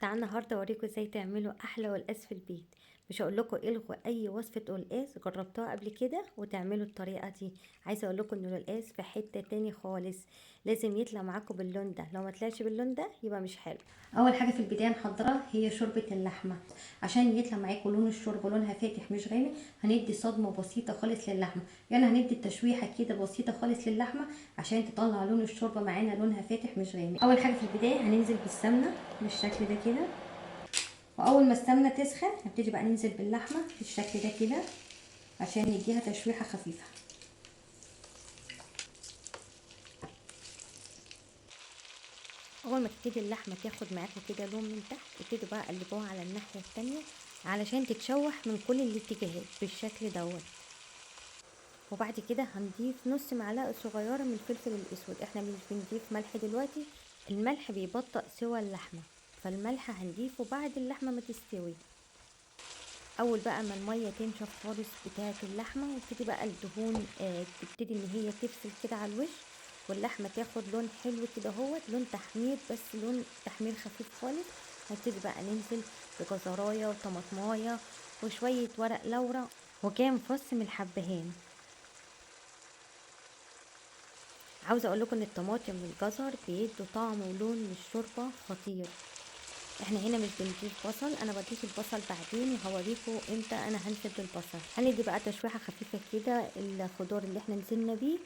تعالوا النهارده اوريكم ازاي تعملوا احلى قلقاس في البيت. مش هقول لكم الغوا اي وصفه قلقاس جربتوها قبل كده وتعملوا الطريقة دي. عايزه اقول لكم ان القلقاس في حتة تاني خالص، لازم يطلع معاكم باللون ده، لو ما طلعش باللون ده يبقى مش حلو. اول حاجة في البداية نحضرها هي شوربة اللحمة. عشان يطلع معاكم لون الشوربة لونها فاتح مش غامق، هندي صدمة بسيطة خالص للحمه، يعني هندي التشويحه كده بسيطة خالص للحمه عشان تطلع لون الشوربة معانا لونها فاتح مش غامق. اول حاجة في البداية هننزل بالسمنه بالشكل ده كده، واول ما السمنة تسخن هنبتدي بقى ننزل باللحمه بالشكل ده كده عشان نديها تشويحه خفيفة. اول ما تبتدي اللحمة تاخد معاكم كده لون من تحت، ابتدوا بقى قلبوها على الناحية التانية علشان تتشوح من كل الاتجاهات بالشكل دوت. وبعد كده هنضيف نص معلقه صغيرة من الفلفل الاسود. احنا مش بنضيف ملح دلوقتي، الملح بيبطئ سوى اللحمة، فالملح هنضيفه بعد اللحمة ما تستوي. اول بقى ما المية تنشف خالص بتاعه اللحمة وتبتدي بقى الدهون تبتدي ان هي تفصل كده على الوش، واللحمة تاخد لون حلو كده اهوت، لون تحمير، بس لون تحمير خفيف خالص. هنبتدي بقى ننزل بجزرايه وطماطمايه وشوية ورق لورا وكام فص من الحبهان. عاوزه اقول لكم ان الطماطم والجزر بيدوا طعم ولون للشوربه خطير. احنا هنا مش بنضيف بصل، انا بضيف البصل بعدين وهوريكم امتى انا هنزل بالبصل. هندي بقى تشويحه خفيفة كده الخضار اللي احنا نزلنا بيه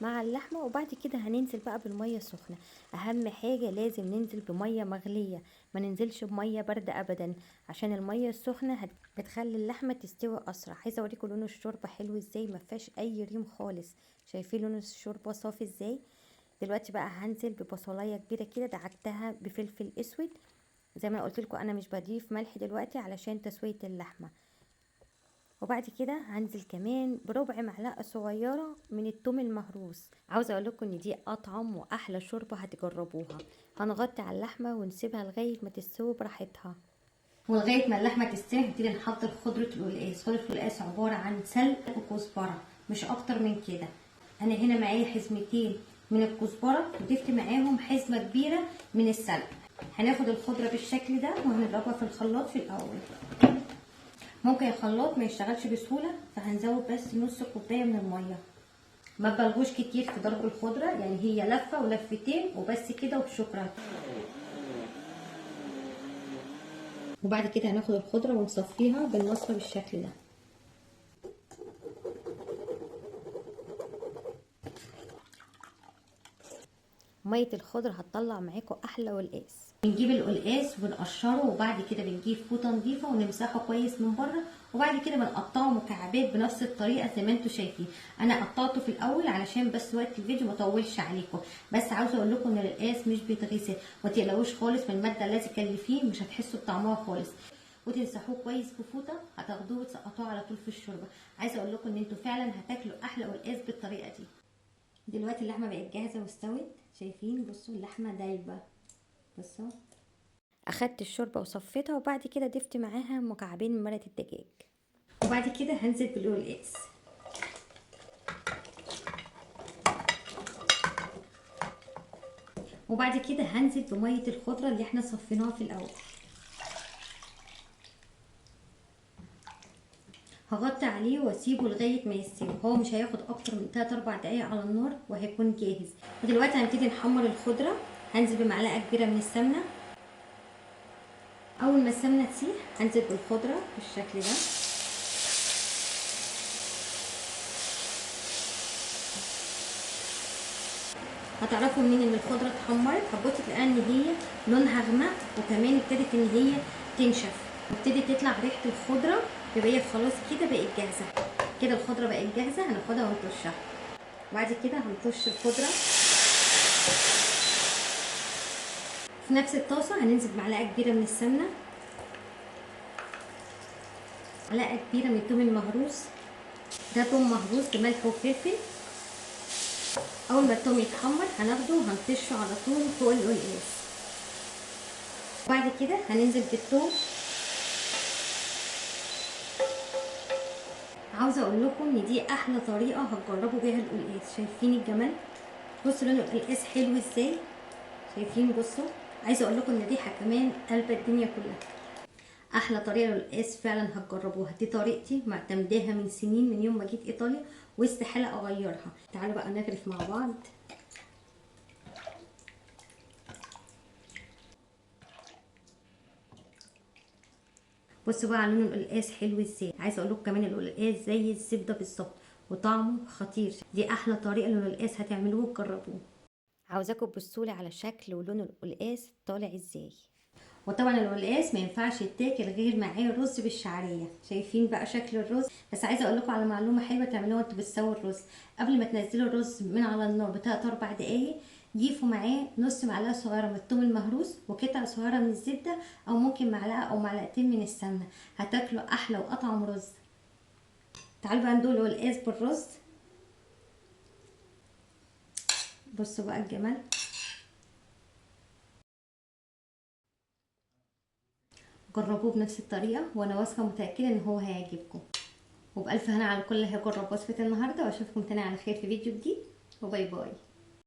مع اللحمة، وبعد كده هننزل بقى بالمية السخنة. اهم حاجة لازم ننزل بميه مغليه، ما ننزلش بميه باردة ابدا، عشان المية السخنة بتخلي اللحمة تستوي اسرع. عايزه اوريكم لون الشوربة حلو ازاي، ما فيهاش اي ريم خالص. شايفين لون الشوربة صافي ازاي؟ دلوقتي بقى هنزل ببصلايه كبيرة كده دعكتها بفلفل اسود. زي ما قلت لكم انا مش بضيف ملح دلوقتي علشان تسويه اللحمة. وبعد كده هنزل كمان بربع معلقه صغيرة من الثوم المهروس. عاوزه اقول لكم ان دي اطعم واحلى شوربة هتجربوها. هنغطي على اللحمة ونسيبها لغاية ما تستوي براحتها. ولغاية ما اللحمة تستوي هنبتدي نحضر خضرة القلقاس. خضرة القلقاس عبارة عن سلق وكزبره، مش اكتر من كده. انا هنا معايا حزمتين من الكزبره وضفت معاهم حزمه كبيرة من السلق. هناخد الخضرة بالشكل ده وهنضربها في الخلاط في الاول. ممكن الخلاط ما يشتغلش بسهولة، فهنزود بس نص كوباية من المية. ما تبالغوش كتير في ضرب الخضرة، يعني هي لفه ولفتين وبس كده وشكرا. وبعد كده هناخد الخضرة ونصفيها بالمصفى بالشكل ده. مية الخضرة هتطلع معاكم احلى قلقاس. بنجيب القلقاس وبنقشره، وبعد كده بنجيب فوطه نظيفة ونمسحه كويس من بره، وبعد كده بنقطعه مكعبات بنفس الطريقة زي ما انتم شايفين. انا قطعته في الاول علشان بس وقت الفيديو ما اطولش عليكم، بس عاوزه اقول لكم ان القلقاس مش بيتغسل، ما تقلقوش خالص من المادة اللازقه اللي فيه، مش هتحسوا بطعمها خالص. وتمسحوه كويس بفوطه، هتاخدوه وتسقطوه على طول في الشوربة. عايزه اقول لكم ان انتم فعلا هتاكلوا احلى قلقاس بالطريقة دي. دلوقتي اللحمة بقت جاهزة واستوت، شايفين؟ بصوا اللحمة دايبه. بصوا اخدت الشوربة وصفيتها، وبعد كده ضفت معاها مكعبين من مرقه الدجاج. وبعد كده هنزل بالقلقاس. وبعد كده هنزل بميه الخضرة اللي احنا صفيناها في الاول. هغطي عليه واسيبه لغاية ما يستوي، هو مش هياخد اكتر من 3-4 دقايق على النار وهيكون جاهز. ودلوقتي هنبتدي نحمر الخضرة. هنزل بمعلقه كبيرة من السمنة. اول ما السمنة تسيح هنزل بالخضره بالشكل ده. هتعرفوا منين ان الخضرة اتحمرت؟ هتبصي تلاقيها ان هي لونها غمق، وكمان ابتدت ان هي تنشف وابتدت تطلع ريحه الخضرة، يبقى هي خلاص كده بقت جاهزة. كده الخضرة بقت جاهزة، هناخدها ونطشها. بعد كده هنطش الخضرة في نفس الطاسه. هننزل بمعلقه كبيرة من السمنة، معلقه كبيرة من الثوم المهروس، ده ثوم مهروس بملح وفلفل. اول ما الثوم يتحمر هناخده وهنطشه على طول فوق القلقاس. بعد كده هننزل بالثوم. عاوزه اقول لكم ان دي احلى طريقه هتجربوا بيها القلقاس. شايفين الجمال؟ بصوا لون القلقاس حلو ازاي، شايفين؟ بصوا عايزه اقول لكم ان الريحة كمان قلبه الدنيا كلها. احلى طريقه للقلقاس فعلا هتجربوها، دي طريقتي معتمداها من سنين، من يوم ما جيت ايطاليا، واستحاله اغيرها. تعالوا بقى نغرف مع بعض. بصوا بقى على لون القلقاس حلو ازاي. عايزه اقول لكم كمان القلقاس زي الزبدة بالظبط وطعمه خطير. دي احلى طريقه للقلقاس هتعملوه وتجربوه. عاوزاكم تبصولي على شكل ولون القلقاس طالع ازاي. وطبعا القلقاس ما ينفعش يتاكل غير معاه رز بالشعريه. شايفين بقى شكل الرز؟ بس عايزه اقول لكم على معلومة حلوة تعملوها وانتوا بتسووا الرز. قبل ما تنزلوا الرز من على النار بتلات 4 دقايق، ضيفوا معاه نص معلقه صغيرة من الثوم المهروس وقطع صغيرة من الزبدة، او ممكن معلقه او معلقتين من السمنة. هتاكلوا احلى واطعم رز. تعالوا بقى ندوق القلقاس بالرز. بصوا بقى الجمال. جربوه بنفس الطريقة وانا واثقة متاكدة ان هو هيعجبكم. وبالف هنا على كل اللي هيجرب وصفه النهارده، واشوفكم تاني على خير في فيديو جديد، و bye bye.